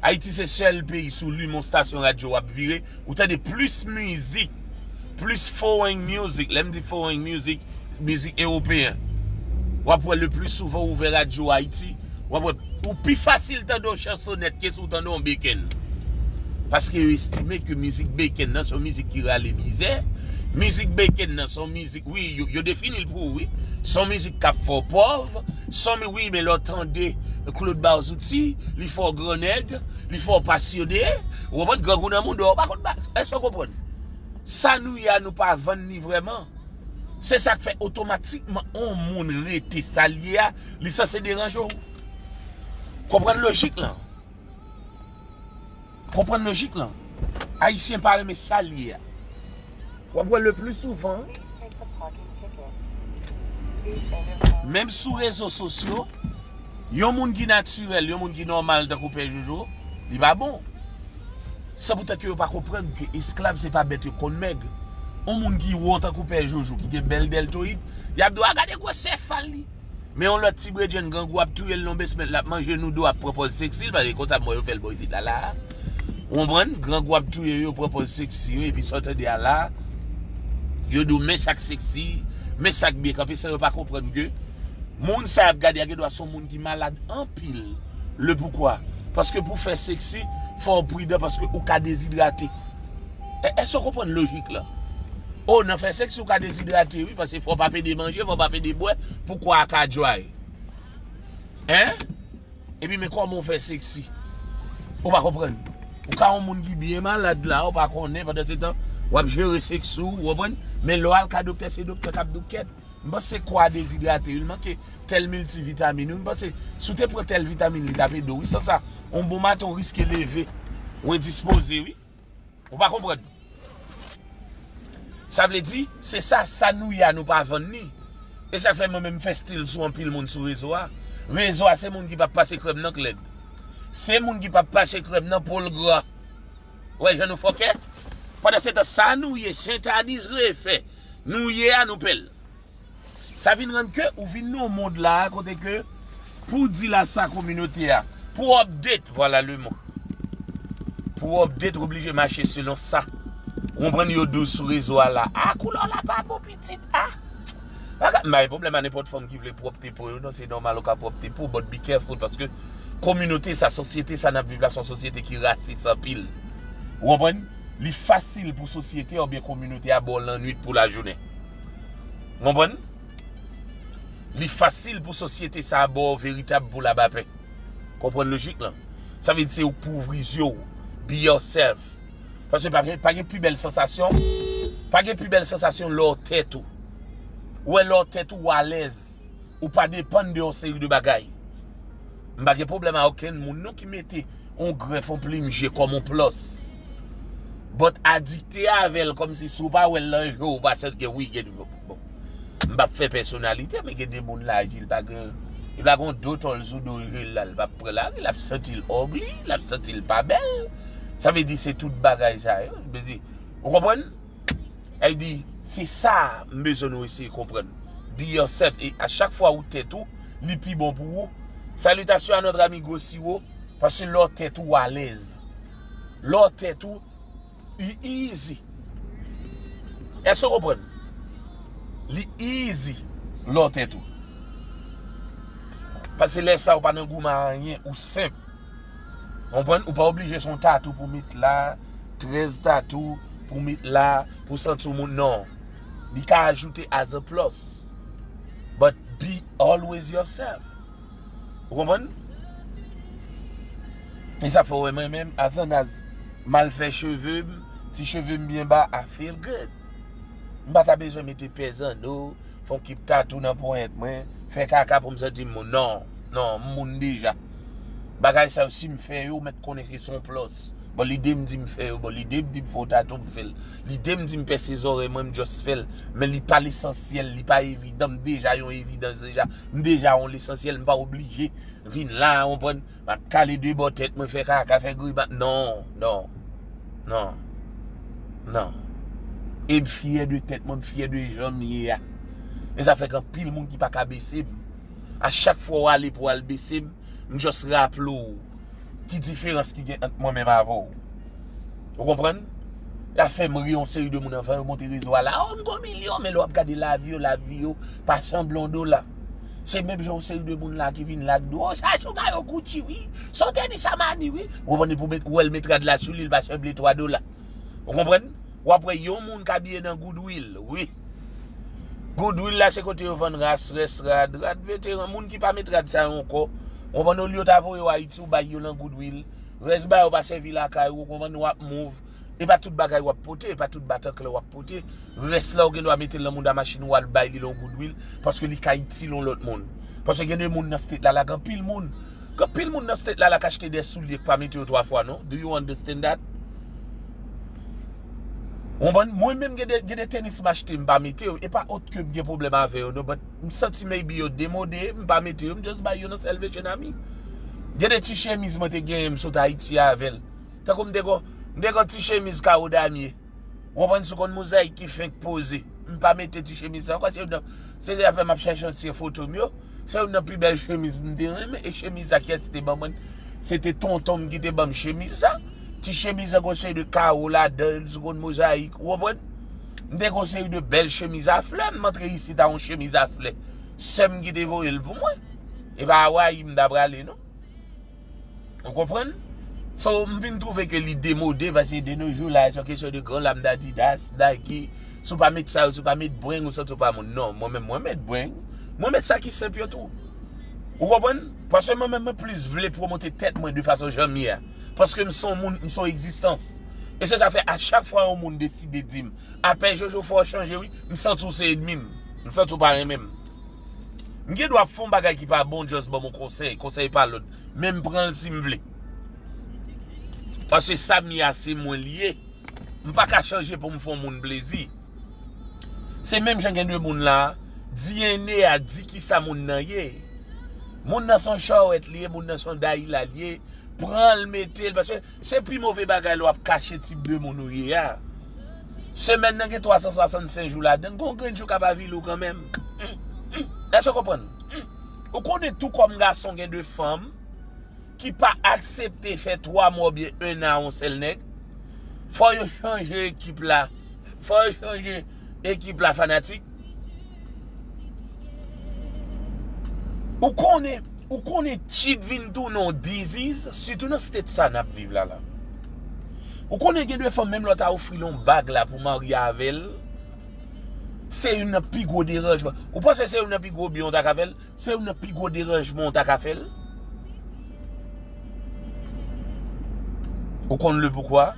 Ayiti se sèl peyi sou limon stasyon radyo w ap vire, ou tande plis mizik, plis foreign music. Lè m di foreign music, mizik ewopeyen. W ap wè le pli souvan ou ouvè radyo Ayiti, w ap wè ou pi fasil tande yon chansonèt ke si w tande yon beken. Paske yo estime ke mizik Beken nan se yon mizik ki rale mizè. Mizik Beken nan se yon mizik, wi, yo, yo defini l pou ou, wi. Se yon mizik k ap fè w pòv. Se yon mi-, wi, men lè w tande Claude Barzouti, li fè w grannèg, li fè w pasyone. Ou konprann? Grangou nan mouda w, ou pa konn ba, èske w konprann? Sa nou ye a, nou pa vann li vrèman. Se sa k fè otomatikman yon moun rete sa l ye a, li sanse deranje w. Konprann lojik lan. Konprann lojik lan. Ayisyen pa renmen sa l ye a. W ap wè le pli souvan, menm sou rezo sosyo, yon moun ki natirèl, yon moun ki nòmal tankou Pè Jojo, li pa bon. Se poutèt ke yo pa konprann ke esklav se pa bèt yo konn mèg. Yon moun ki wo tankou Pè Jojo, ki gen bèl dèltoyid, y ap di w, "A, gade gwosè fal li." Men yon lòt ti bredjenn grangou ap touye l nan basement, l ap manje nou do, ap pran pòz seksi l, paske konsa m wè yo fè l bò isit la, la. Ou konprann? Grangou ap touye yo, pran pòz seksi yo, epi sa w tande a la, yo di w, "Men sa k seksi, men sa k byen kanpe," san yo pa konprann ke moun sa y ap gade a gen dwa se yon moun ki malad anpil. Le poukwa? Paske pou fè seksi, fò w pridan, paske ou ka dezidrate. E, èske w konprann lojik lan? O, nan fè seksi, ou ka dezidrate, wi, paske fò w pa pede manje, fò w pa pede bwè, pou kò a ka dry. Hein? Epi men kòman w fè seksi? Ou pa konprann. Ou ka yon moun ki byen malad la, ou pa konnen, pandan se tan, w ap jere seksi w, ou konprann? Men lè w al ka doktè, se doktè k ap di w kèt. M panse kò a dezidrate, wi, l manke tèl miltivitamin, wi. M panse, si w te pran tèl vitamin, li t ap ede w, wi. San sa, yon bon maten, w riske leve, w endispoze, wi. Ou pa konprann. Sa vle di, se sa, sa nou ye a, nou pa vann li. E sa k fè mwen menm m fè stil sou anpil moun sou rezo a. Rezo a, se moun ki p ap pase krèm nan klèb. Se moun ki p ap pase krèm nan po l gra. Ou wè jan nou fòkè? Pandan se tan, sa nou ye, Sentaniz refè. Nou ye a, nou pè l. Sa vin rann ke ou vin nan yon mond la a kote ke pou w di la sa kominote a, pou w update, voilà le mot. Pou w update, ou oblije mache selon sa. Ou konprann, yo di w sou rezo a la, "A, koulè w la pa bon, pitit, a." Bagay, m pa gen pwoblèm a nenpòt fanm ki vle pwòpte po yo, non, se nòmal ou ka pwòpte po, but be careful, paske kominote sa, sosyete sa n ap viv la, se yon sosyete ki rasis anpil. Ou konprann? Li fasil pou sosyete a oubyen kominote a ba w lannwit pou lajounen. Ou konprann? Li fasil pou sosyete sa a ba w veritab pou labapè. Konprann lojik lan? Sa vle di se ou k pou ouvri zye w. Be yourself. Paske pa gen, pa gen pi bèl sansasyon. Pa gen pi bèl sansasyon lè w tèt ou. Ou wè lè w tèt ou, ou alèz. Ou pa depann de yon seri de bagay. M pa gen pwoblèm a okenn moun non ki mete yon grèf, yon plim je kòm yon plòs. But adikte avè l kòmsi si w pa wè l nan je w, ou pa santi ke wi, gen bon. M p ap fè pèsonalite, men gen de moun la, li pa gen, li pa gen yon dotòl sou do je l la, li p ap pran lari, l ap santi l ugly, l ap santi l pa bèl. Sa vle di se tout bagay sa yo. Vle di, ou konprann? Sa vle di, se sa m bezwen nou eseye konprann. Be yourself. E a chak fwa ou tèt ou, li pi bon pou ou. Salutations à notre ami Gros Sirop, paske lè w tèt ou, ou alèz. Lè w tèt ou, li easy. Èske w konprann? Li easy lè w tèt ou. Paske lè sa, ou pa nan goumen a anyen, ou senp. Konprann? Ou pa oblije se yon tatou pou met la, trèz tatou pou met la, pou santi w moun, non. Li ka ajoute as a plus. But be always yourself. Ou konprann? E sa fè w wè mwen menm, as an as, m al fè cheve m, ti cheve m byen ba, I feel good. M pa ta bezwen mete pè zanno, fè yon kip tatou nan ponyèt mwen, fè kaka pou m santi m moun. Non, non, m moun deja. Bagay sa yo, si m fè yo, ou mèt konnen se yon plus. Bon, lide m di m fè yo, bon, lide m di m fè yon tatou, m fè l. Lide m di m pèse zòrèy mwen, m just fè l. Men li pa lesansyèl, li pa evidan, m deja yon evidans deja. M deja yon lesansyèl, m pa oblije vin la, ou konprann? M ap kale de bò tèt mwen, fè kaka, fè grimas. Non, non, non, non. E m fyè de tèt mwen, m fyè de jan m ye a. E sa fè gen anpil moun ki pa ka bese m. A chak fwa w ale pou w al bese m, m just raple w ki diferans ki gen ant mwen menm avè w. Ou konprann? La fè m ri, yon seri de moun anvan yo monte rezo a la, "Oh, m gon milyon," men lè w ap gade lavi yo, lavi yo pa sanble yon dola. Se menm jan yon seri de moun la ki vin la k di w, "O, sa se yon mayo Gucci, wi. Se yon tenis Armani, wi." Ou konprann, pou met, ou wè l met rad la sou li, l pa sanble twa dola. Ou konprann? W ap wè yon moun k abiye nan Goodwill, wi. Goodwill la, se kote yo vann ras, rès rad, rad veteran, moun ki pa met rad sa yo ankò. Ou konprann, olye yo ta voye w Ayiti, ou bay yo nan Goodwill. Rès ba yo pa sèvi lakay ou, ou konprann, w ap move. E pa tout bagay w ap pote, e pa tout batanklè w ap pote. Rès la, ou gen dwa mete l nan mouda machin ou al bay li nan Goodwill, paske li ka itil yon lòt moun. Paske gen de moun nan state la, la gen anpil moun. Gen anpil moun nan state la, la k achte de soulye k pa mete yo twa fwa, non. Do you understand that? Ou konprann? Mwen menm, gen de, gen de tenis m achte, m pa mete yo. E pa ot ke m gen pwoblèm avè yo, non, but m santi maybe yo demode, m pa mete yo, m just bay yo nan Salvation Army. Gen de ti chemiz mwen te genyen, m sot Ayiti avè l. Tankou m te gon, m te gon ti chemiz kawo damye. Ou konprann, sou konn mozayik ki fenk poze. M pa mete ti chemiz sa ankò, se youn nan, se zafè m ap chèche ansyen foto m yo. Se youn nan pi bèl chemiz m te renmen, e chemiz sa kiyès te ban mwen? Se te tonton m ki te ban m chemiz sa. Ti chemiz an gon seri de kawo ladan l, sou konn mozayik, ou konprann? M te gon seri de bèl chemiz a flè, m antre isit a yon chemiz a flè. Sè m ki te voye l pou mwen. E pa Awayi m ta prale, non. Ou konprann? So, m vin twouve ke li demode, paske de nos jours la, se yon kesyon de gran lam d'Adidas, Nike. Si w pa met sa yo, si w pa met bweng, ou santi w pa moun. Non, mwen menm, mwen met bweng. Mwen met sa ki senp yo tou. Ou konprann? Paske mwen menm, mwen plis vle pwomote tèt mwen de fason jan m ye a. Paske m se yon moun, m se yon egzistans. E se sa fè, a chak fwa yon moun deside di m, "Apè Jojo, fò w chanje, wi," m santi w se ènmi m. M santi w pa renmen m. M gen dwa ap fè yon bagay ki pa bon, just ban m yon konsèy, konsèy pa lòd. Men m pran l si m vle. Paske sa m ye a, se mwen l ye. M pa ka chanje pou m fè yon moun plezi. Se menm jan gen de moun la, D N A a di kisa moun nan ye. Moun nan se yon chawèt li ye, moun nan se yon dayila li ye. Pran l, mete l, paske se pi move bagay lè w ap kache tip de moun ou ye a. Semèn nan gen twa san swasannsenk jou ladan l, gon grenn jou k ap avili w kanmenm. Èske w konprann? Ou konnen tou kòm gason gen de fanm ki pa aksepte fè twa mwa oubyen en an a yon sèl nèg. Fò yo chanje ekip la. Fò yo chanje ekip la, fanatik. Ou konnen, ou konnen cheat vin tounen yon disease, sitou nan state sa n ap viv la la. Ou konnen gen de fanm, menm lè w ta ofri l yon bag la pou w marye avè l, se youn nan pi gwo deranjman. Ou panse se youn nan pi gwo byen w ta ka fè l? Se youn nan pi gwo deranjman w ta ka fè l? Ou konn le poukwa?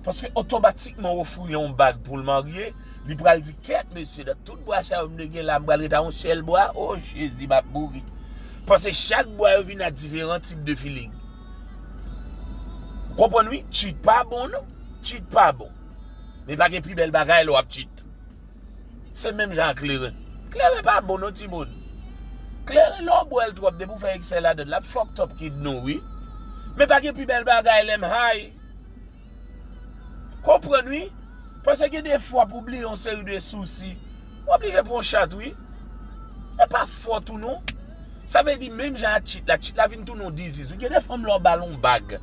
Paske otomatikman w ofri l yon bag pou l marye, li pral di, "Kèt, mesye, nan tout bwa sa yo m te gen la, m pral ret a yon sèl bwa? O Jezi, m ap mouri." Paske chak bwa yo vin a diferan tip de feeling. Ou konprann, wi? Cheat pa bon, non. Cheat pa bon. Men pa gen pi bèl bagay lè w ap cheat. Se menm jan ak kleren. Kleren pa bon non, timoun. Kleren, lè w bwè l twòp, depi w fè eksè ladan l, l ap fucked up kidney w, wi. Men pa gen pi bèl bagay lè m high. Konprann, wi. Paske gen de fwa pou bliye yon seri de sousi, w oblije pran yon chat, wi. E pa fòt ou non. Sa vle di, menm jan ak cheat la, cheat la vin tounen yon disease. Ou gen de fanm lè w ba l yon bag.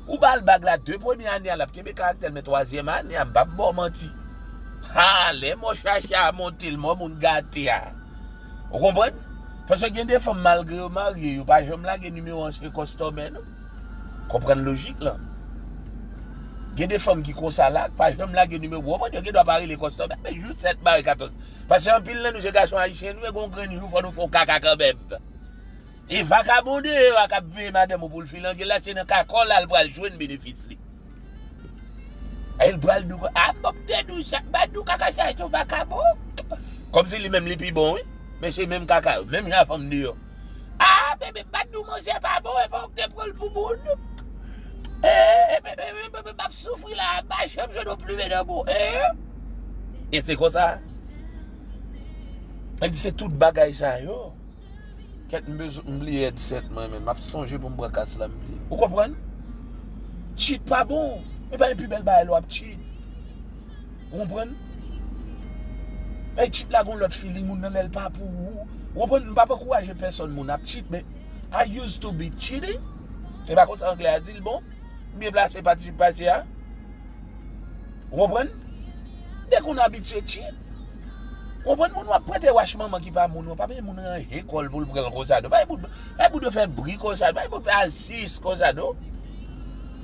Ou ba l bag la, de premye ane a, l ap kenbe karaktè l, men twazyèm ane a, m p ap ba w manti. Ha, lè mò chacha a monte l, mò moun gate a. Ou konprann? Paske gen de fanm, malgre yo marye, yo pa janm lage nimewo ansyen kòstòmè, non. Konprann lojik lan. Gen de fanm ki konsa la, pa janm lage nimewo. Ou konprann, yo gen dwa pa rele kòstòmè, men jou sèt mare katòz. Paske anpil nan nou se gason ayisyen, nou e gon grenn jou fò nou fè yon kaka kanmenm. E vakabon deyò a k ap veye madanm ou pou l filange l la, se nan kaka w la l pral jwenn benefis li. E l pral di w, "A, m p ap te di w sa, m pa di w kaka sa se yon vakabon." Kòmsi li menm li pi bon, wi. Men se menm kaka yo, menm jan fanm deyò. "A, bebe, m pa t di w manzè pa bon, e pa w k te pran l pou moun. E, e, e, e, e, e, m ap soufri la, m pa janm jwenn yon plimen nan bouch." E, e se konsa. Li di se tout bagay sa yo. Kèt, m bezwen, m bliye headset mwen, men m ap sonje pou m pran kas la, m bliye. Ou konprann? Cheat pa bon. E pa gen pi bèl bagay lè w ap cheat. Ou konprann? E cheat la gon lòt feeling, moun nan lè l pa pou ou. Ou konprann? M p ap ankouraje pèsòn moun ap cheat, men I used to be cheating. Se pa konsa anglè a di l bon? M byen plase patisipe pase a? Ou konprann? M te konn abitye cheat. Konprann moun w ap prete wach manman ki pa moun ou, pa bay moun ranje kò l pou l pran l konsa non. Bay moun, bay moun yo fè bri konsa, bay moun fè asis konsa non.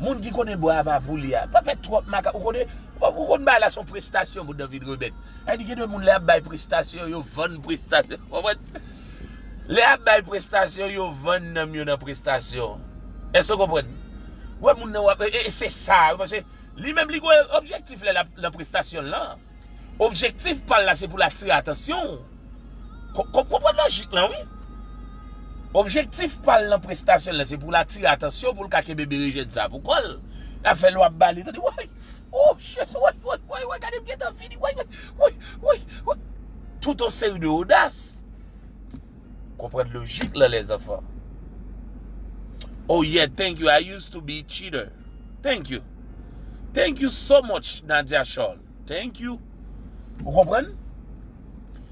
Moun ki konnen bwa a pa pou li a, pa fè twòp maka, ou konnen, ou konn bagay la se yon prestasyon moun nan vin remèt. Sa di gen de moun lè y ap bay prestasyon, yo vann prestasyon. Konprann? Lè y ap bay prestasyon, yo vann nanm yo nan prestasyon. Èske w konprann? Ou wè moun nan w ap, e, e, e se sa, paske li menm li gen objektif lè l ap nan prestasyon l lan. Objektif pa l la se pou l atire atansyon w. Ko- ko- Konprann lojik lan, wi. Objektif pa l nan prestasyon l lan se pou l atire atansyon w, pou l ka kenbe berejèn sa pou kò l. Afè l w ap ba li, tande, woy, oh, ches, woy, woy, woy, woy, gade m gentan fini, woy, woy, woy, woy, woy. Tout yon seri de odas. Konprann lojik lan, lèzanfan. Oh yeah, thank you. I used to be cheater. Thank you. Thank you so much, Nadia Shawl. Thank you. Ou konprann?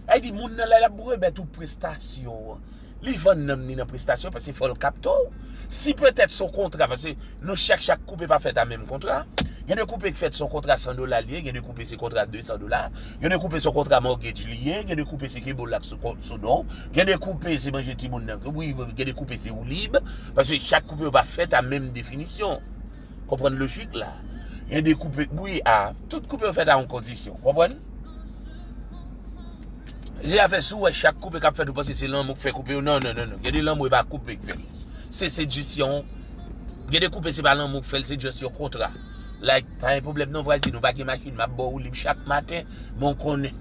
Ay di moun nan la, l ap remèt ou prestasyon an. Li vann nanm ni nan prestasyon paske fò l kapte w. Si petèt se yon kontra, paske nou chak, chak koupe pa fèt a menm kontra. Gen de koupe ki fèt se yon kontra san dola li ye, gen de koupe se kontra de san dola. Gen de koupe se yon kontra mortgage li ye, gen de koupe se kebol la k sou kont, sou non w. Gen de koupe se manje timoun nan, wi, gen de koupe se woulib. Paske chak koupe yo pa fèt a menm definisyon. Konprann lojik la? Gen de koupe, wi, a, tout koupe yo fèt a yon kondisyon. Konprann? Se afè si w wè chak koupe k ap fèt ou panse se lanmou k fè koupe yo. Non, non, non, non. Gen de lanmou e pa koupe k fè l. Se, se jis yon, gen de koupe se pa lanmou k fè l, se jis yon kontra. Like, pa gen pwoblèm non vwazin, ou pa gen machin, m ap ba w woulib chak maten, men w konnen.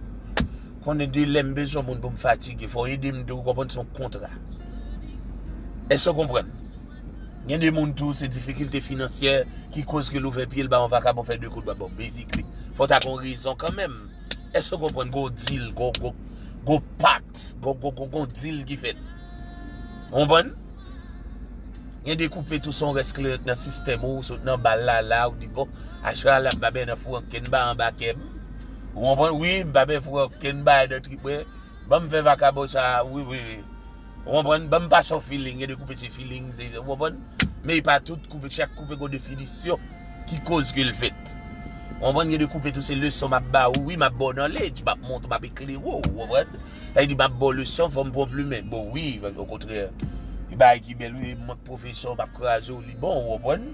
Konnen de lè m bezwen moun pou m fatige, fò w ede m tou, ou konprann, se yon kontra. Èske w konprann? Gen de moun tou, se difikilte finansyè ki koz ke l ouvè pye l ba yon vakabon fè de kout bwa. Bon, basically, fò w ta gen yon rezon kanmenm. Èske w konprann? Gon dil, gon, gon, gon pakt, gon, gon, gon, gon dil ki fèt. Ou konprann? Gen de koupe tou se yon rès klerèt nan sistèm ou, ou sot nan bal la, la, ou di, bon, achara la, m pa bè nan fou ankenn ba anba kè m. Ou konprann? Wi, m pa bè fou ankenn ba nan trip mwen. Ban m fè vakabon sa, wi, wi, wi. Ou konprann? Ban m pase yon feeling, gen de koupe se feeling, se, ou konprann? Men e pa tout koupe, chak koupe gon definisyon ki koz ke l fèt. Ou konprann? Gen de koupe tou se leson m ap ba ou, wi, m ap ba w knowledge, m ap montre, m ap eklere w, ou konprann? Sa vle di m ap ba w leson, fò m pran plimen. Bon, wi, okontrè, e bagay ki bèl, wi, mwen k pwofesè w, m ap kraze w, li bon, ou konprann?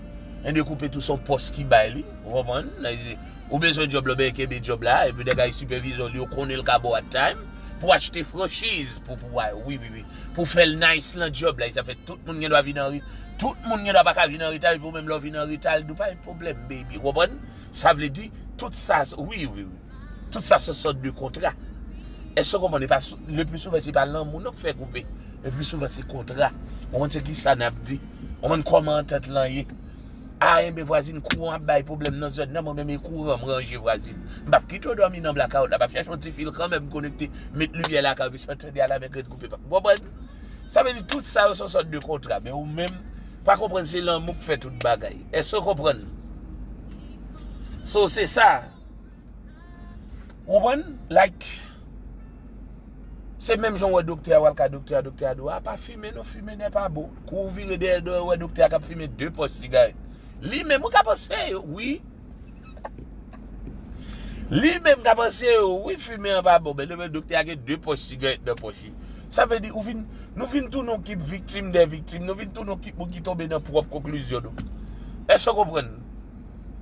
Gen de koupe tou se yon pòs ki bay li, ou konprann? Sa vle di, ou bezwen djòb la, ou byen kenbe djòb la, epi nèg la e sipèvizè w, li, ou konnen l ka ba w at time, pou achte franchiz, pou, pou, wi, wi, wi, pou fè l nice nan djòb la, e sa fè tout moun gen dwa vin an re-, tout moun gen dwa pa ka vin an reta, epi ou menm lè w vin an reta, l di w pa gen pwoblèm, baby, ou konprann? Sa vle di, tout sa, wi, wi, wi. Tout sa se sòt de kontra. Èske w konprann? E pa sou- le pli souvan, se pa lanmou non k fè koupe. Le pli souvan, se kontra. Ou konn se kisa n ap di? Ou konn kòman antant lan ye? A, enben, vwazin, kouran ap bay pwoblèm nan zòn nan, mwen menm e kouran m ranje, vwazin. M p ap kite w dòmi nan blakawout la, m ap chèche yon ti fil kanmenm konekte, met limyè lakay ou, epi sa w tande a la mèkrèd koupe pa. Ou konprann? Sa vle di tout sa yo se sòt de kontra, men ou menm pa konprann se lanmou k fè tout bagay. Èske w konprann? So, se sa. Ou konprann? Like, se menm jan w wè doktè a, w al ka doktè a, doktè a di w, a, pa fimen non, fimen n'est pas bon. Kou w vire dèyè do w, w wè doktè a k ap fimen de pòch sigarèt. Li menm, ou ka panse yo, wi. Li menm ka panse yo, wi, fimen an pa bon. Men li menm, doktè a gen de pòch sigarèt nan pòch li. Sa vle di, ou vin, nou vin tounen yon kip viktim dè viktim. Nou vin tounen yon kip moun ki tonbe nan pwòp konklizyon nou. Èske w konprann?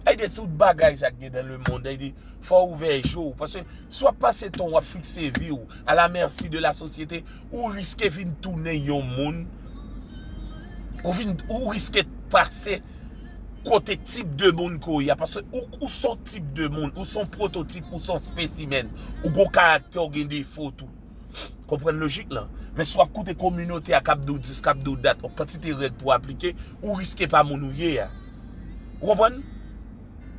Ay de tout bagay sa k gen nan lemonn, ay de fò w ouvè je w. Paske si w ap pase tan w ap fikse vi w à la merci de la société, ou riske vin tounen yon moun, ou vin, ou riske pase kote tip de moun ke w ye a. Paske ou, ou se yon tip de moun, ou se yon pwototip, ou se yon spesimèn, ou gon karaktè, ou gen defo tou. Konprann lojik lan. Men si w ap koute kominote a k ap di w dis, k ap di w dat, yon kantite règ pou w aplike, ou riske pa moun ou ye a. Ou konprann?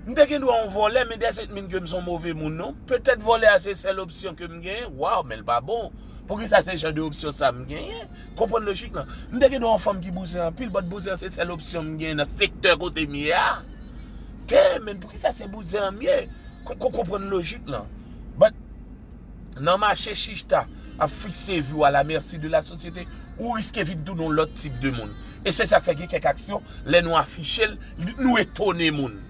M te gen dwa yon vòlè, men doesn't mean ke m se yon move moun, non. Petèt vòlè a se sèl opsyon ke m genyen. Waw, men l pa bon. Poukisa se jan de opsyon sa m genyen? Konprann lojik lan. M te gen dwa yon fanm ki bouzen anpil, but bouzen an se sèl opsyon m genyen nan sektè kote m ye a. Damn, men poukisa se bouzen an m ye? Ko- ko- Konprann lojik lan. But nan mache chichta ap fikse vi w à la merci de la société, ou riske vin tounen yon lòt tip de moun. E se sa k fè gen kèk aksyon, lè nou afiche l, nou etone moun.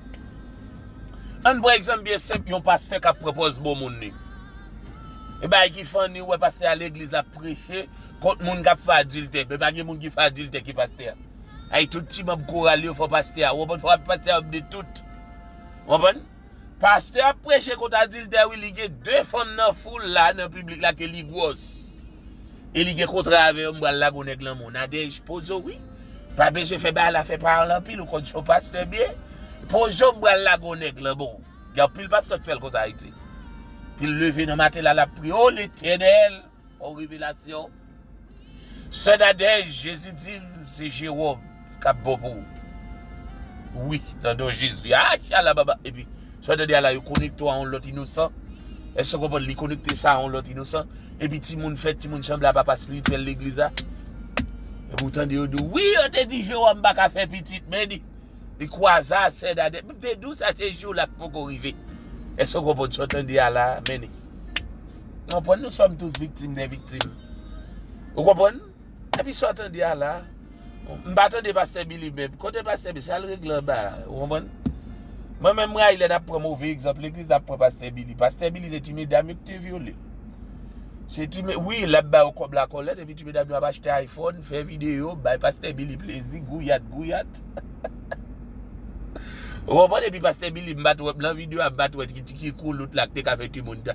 Ann pran egzanp byen senp, yon pastè k ap pran pòz bon moun li. E bagay ki funny, ou wè pastè a legliz la ap preche kont moun k ap fè adiltè. Men pa gen moun ki fè adiltè ki pastè a. Ay, tout ti manm koral yo fè pastè a. Ou konprann, fè pastè a de tout. Ou konprann? Pastè ap preche kont adiltè, wi, li gen de fanm nan foul la, nan piblik la, ke li gwòs. E li gen kontra avè yo, m pral lage yon nèg lanmò. Nadège, poze w, wi. Pa bezwen fè bagay la fè pawòl anpil, ou konn se yon pastè byen. Poze w, m pral lage yon nèg lanmò. Gen anpil pastè k fè l konsa Ayiti. Epi l leve nan maten la, l ap priye, o Letènèl, fè w revelasyon. Sè Nadège, Jezi di m se Jewòm k ap bon pou ou. Wi, nan non Jezi. A, chalababa. Epi, sè Nadège a la, yo konekte w a yon lòt inosan. Èske w konprann? Li konekte sa a yon lòt inosan. Epi, timoun fèt, timoun sanble a papa espirityèl legliz la. Epi, ou tande yo di w, wi, yo te di Jewòm pa ka fè pitit, men li, li kwaze a sè Nadège. M te di w sa, se jou la k poko rive. Èske w konprann sa w tande a la, men li? Ou konprann? Nous sommes tous victimes des victimes. Ou konprann? Epi sa w tande a la, m pa tande pastè Billy menm. Kote pastè Billy? Sa l regle anba a, ou konprann? Mwen menm, m rayi lè n ap pran move egzanp. Legliz n ap pran pastè Billy. Pastè Billy se ti medam yo ki te vyole. Se ti me-, wi, l ap ba yo kòb lakòlèt, epi ti medam yo ap achte iPhone, fè videyo, bay pastè Billy plezi, gouyad, gouyad. Ou konprann? Epi pastè Billy, m pa t wè, nan videyo a, m pa t wè ki, ki koulout la ki te ka fè timoun ta.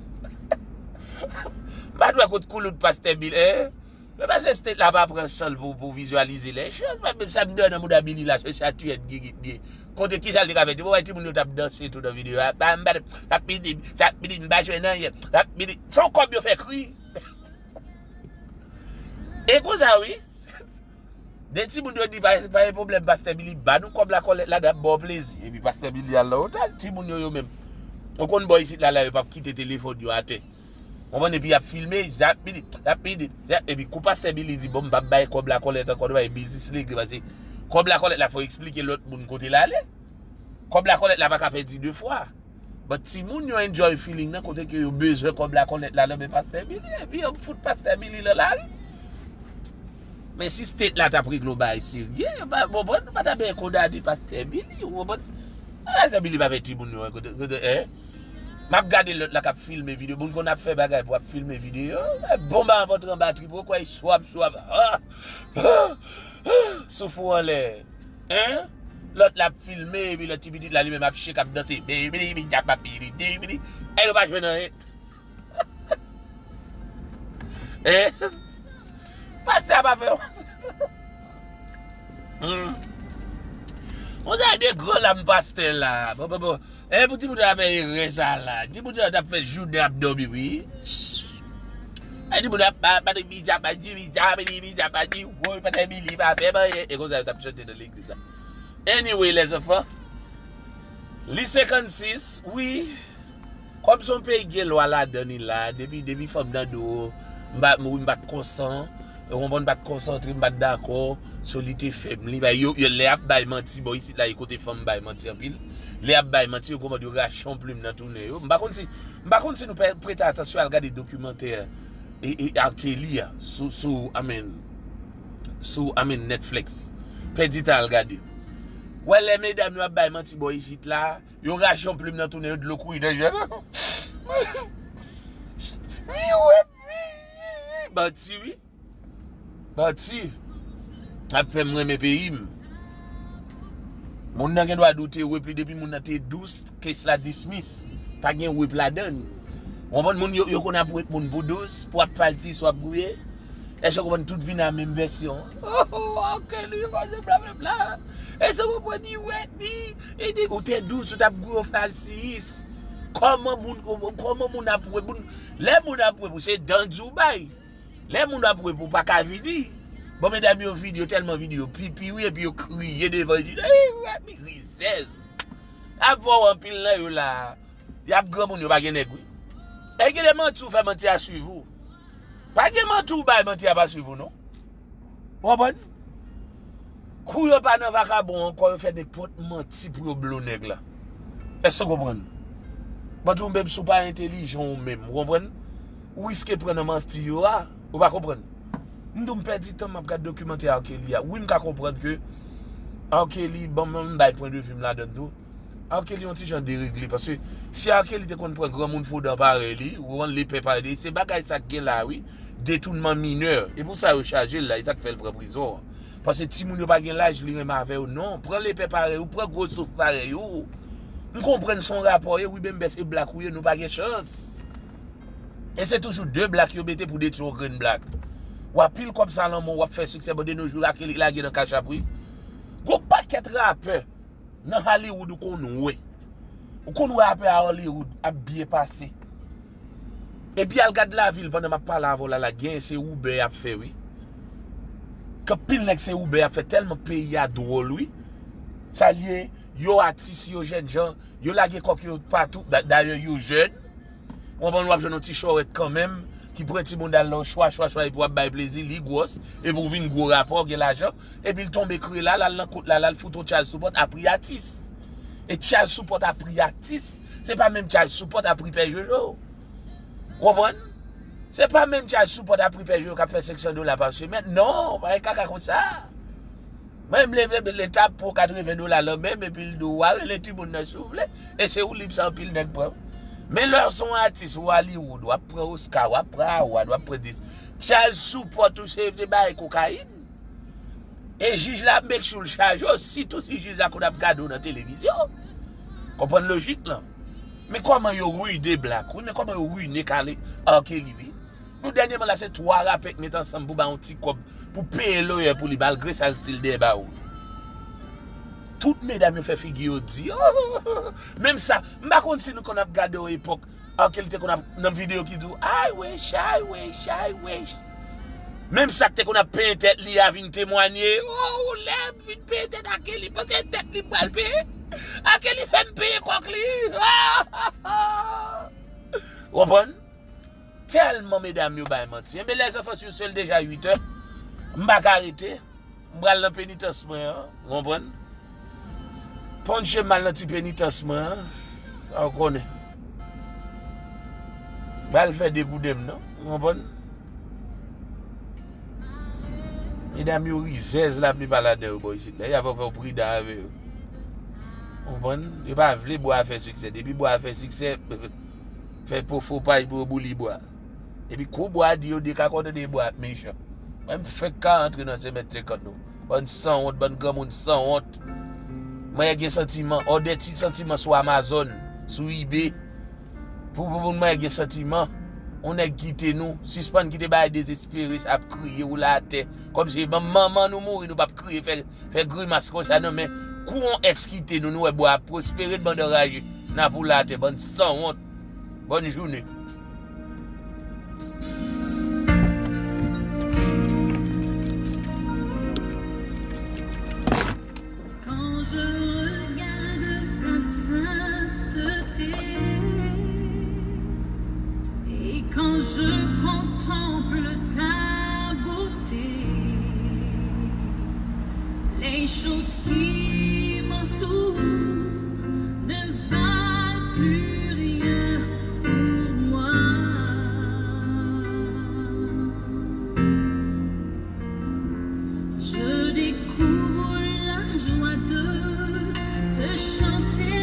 M pa t wè kot koulout pastè Billy, en? Men paske state la pa pran san l pou, pou vizyalize lè choz. Mwen menm sa m te wè nan mouda Billy la, se satiyèt gigit li ye. Kote kisa l te ka fè? Ti bagay timoun yo t ap danse tou nan videyo a. Pa, m pa t ap pidi, sa pidi, m pa jwenn anyen. Sa pidi. Se yon kòb yo fè kri. E konsa wi. De timoun yo di, pa, pa gen pwoblèm, pastè Billy, ba nou kòb lakòlèt la, n ap ba w plezi. Epi pastè Billy al nan otal, timoun yo, yo menm. Ou konn bò isit la, la, yo p ap kite telefòn yo atè. Konprann? Epi y ap filme, zap pidi, zap pidi, zap, epi kou pastè Billy di, bon, m p ap bay kòb lakòlèt ankò, nou bay biznis regle, paske kòb lakòlèt la, fò eksplike lòt moun kote l ale. Kòb lakòlèt la pa ka pèdi de fwa. But timoun yo enjoy feeling nan kote ke yo bezwen kòb lakòlèt la nan men pastè Billy, epi yo fout pastè Billy nan lari. Men si state la t ap regle yon bagay serye, yo pa, konprann, nou pa t ap bezwen kondane pastè Billy, ou konprann? Pastè Billy pa fè timoun yo, kote, kote, en? M ap gade lòt la k ap filme videyo. Moun konn ap fè bagay pou ap filme videyo. Bon, ba antre an batri pou w kwè swab, swab. Ha! Ha! Ha! Souf ou anlè. En? Lòt la ap filme, epi lòt ti pitit la li menm ap shake, ap danse. Bibidi, bidi, bidi, bidi. E nou pa jwenn anyen. En? Pastè a pa fè yon. Hmm. On dirait de gran lam pastè la. Bon, bon, bon. E pou timoun yo ap fè erè sa la. Timoun yo t ap fè jounen ap dòmi, wi. E timoun ap pa, pa de bizapa, di bizapa, di bizapa, di woy, pa de bili, pa fè anyen. E konsa yo t ap chante nan legliz la. Anyway, les enfants, li senkannsis, wi. Kòm se yon peyi ki gen lwa ladan li la, depi, depi fanm nan di w, m pa, wi, m pa t konsan, ou konprann, m pa t konsantre, m pa t dakò, so li te fè m li, ba, yo, yo, lè y ap bay manti, bò isit la, e kote fanm bay manti anpil, lè y ap bay manti, yo konprann, yo rache yon plim nan tounen yo. M pa konn si, m pa konn si nou pe-, prete atansyon al gade dokimantè e, e, R. Kelly a, sou, sou, I mean, sou, I mean, Netflix. Pèdi tan al gade. Wè lè medam yo ap bay manti bò isit la, yo rache yon plim nan tounen yo, dlo kouri nan je yo. Wi, wi, wi, wi. Manti, wi. Manti. Ap fè m renmen peyi m. Moun nan gen dwa di w te rape li depi moun nan te dous, case la dismiss. Pa gen rape ladan l. Ou konprann, moun yo, yo konn ap rape moun pou dous, pou ap falsi, sou ap gouye. Èske w konprann tout vin a menm vèsyon? Oh, oh, R. Kelly, koze blablabla. Èske w konprann li rape li? Li di, ou te dous, ou t ap gouye, w falsiyis. Kòman moun, kòman moun ap rape moun? Lè moun ap rape ou, se dan di w bay. Lè moun ap rape ou pa ka vini. Bon, medam yo vini, yo tèlman vini, yo pipi, wi, epi yo kriye devan, yo di, "Ey, rape mi, rizèz." Ap vòw anpil nan yo la. Y ap granmoun, yo pa gen nèg, wi. E gen de manti ou fè, manti a swiv ou. Pa gen manti ou bay, manti a pa swiv ou, non. Ou konprann? Kou yo pa nan vakabon ankò, yo fè nenpòt manti pou yo blo nèg la. Èske w konprann? But ou menm, si w pa entèlijan ou menm, ou konprann? Ou riske pran nan manti yo a, ou pa konprann? M di w m pèdi tan m ap gade dokimantè R. Kelly a. Wi, m ka konprann ke R. Kelly, bon, m bay pwen de vi m ladan l tou. R. Kelly yon ti jan deregle, paske si R. Kelly te konn pran granmoun fodan parèy li, ou konprann, lepè parèy li, se bagay sa k gen la, wi, detounman minè. E pou sa yo chaje l la, e sa k fè l pran prizon an. Paske timoun yo pa gen laj li renmen avè yo, non. Pran lepè parèy ou, pran gwo souf parèy ou. M konprann se yon rapò ye, wi, Bembès e blak ou ye, nou pa gen chans. E se toujou de blak yo mete pou detwi yon grenn blak. W ap pile kòb sa lanmò, w ap fè siksè, bon, de nos jours, R. Kelly lage nan kachap, wi. Gwo pakèt rapè nan Hollywood ou konn wè. Ou konn wè rapè a Hollywood ap byen pase. Epi al gad lavil pandan m ap pale avè w la, la, gen se Uber y ap fè, wi. Gen anpil nèg se Uber y ap fè, tèlman peyi a dwòl, wi. Sa l ye, yo atis, yo jènjan, yo lage kòk yo patou, da- dayè yo jèn. Ou konprann, w ap jwenn yon ti chòrèt kanmenm, ki pran ti bounda l la, chwa, chwa, chwa, epi w ap bay plezi, li gwòs, epi w vin gwo rapò, gen lajan, epi l tonbe kre la, l al nan kout la, l al fout yon child support a pri atis. E child support a pri atis, se pa menm child support a pri pè Jojo. Ou konprann? Se pa menm child support a pri pè Jojo k ap fè senk san dola pa semèn. Non, pa gen kaka konsa. Mwen, m leve, leve Leta ap pran katreven dola lan men m, epi l di w, "Wa rele timoun nan si w vle." E se ou lib sa anpil nèg pran. Men lè w se yon atis, ou Hollywood, w ap pran Oscar, w ap pran award, w ap pran dis. Child support ou se te bay kokayin. E jij la ap make sure l chaje w, sitou si jij la konn ap gade w nan televizyon. Konprann lojik lan? Men kòman yo ride blak, wi, men kòman yo rine kale R. Kelly, wi. Nou dènyèman la, se twa rapè k met ansanm pou bay yon ti kòb pou peye lawyer pou li, malgre sa l still dèyè bawo. Tout medam yo fè figi yo di. Menm sa, m pa konn si nou konn ap gade yon epòk, R. Kelly te konn ap nan videyo ki di w, "I wish, I wish, I wish." Menm sa k te konn ap penyen tèt li a vin temwanye. Oh, lè m vin penyen tèt R. Kelly, panse tèt li m pral penyen. R. Kelly fè m penyen kòk li. Ou konprann? Tèlman medam yo bay manti. Enben, lèzanfan, si w sèl deja uit è, m pa ka rete. M pral nan penitans mwen an, ou konprann? Ponche m al nan ti penitans mwen an, sa w konnen. M al fè degouden m non, ou konprann? Medam yo rizèz laplipa ladan yo bò isit la. Y ap fè w pridan avè yo. Ou konprann? Yo pa vle bwa a fè siksè. Depi bwa a fè siksè, fè po fo paj pou yo boule bwa. Epi kou bwa a di yo dekakòtone bwa ap mechan. Mwen m fenk ka antre nan semèt senkant nou. Bann sanwont, bann granmoun sanwont. Mwen gen santiman, òdè ti santiman sou Amazon, sou eBay. Pou, pou, pou mwen gen santiman. On nèg kite nou, sispann kite bagay dezespere sa ap kriye ou la atè. Kòmsi ban manman nou mouri, nou p ap kriye, fè, fè grimas konsa non, men kou on èks kite nou, nou wè bwa ap pwospere, bann anraje, n ap woule atè, bann sanwont. Bòn jounen. Quand je regarde ta sainteté et quand je contemple ta beauté, les choses qui m'entourent ne valent plus rien pour moi. Je découvre la joie de te chanter.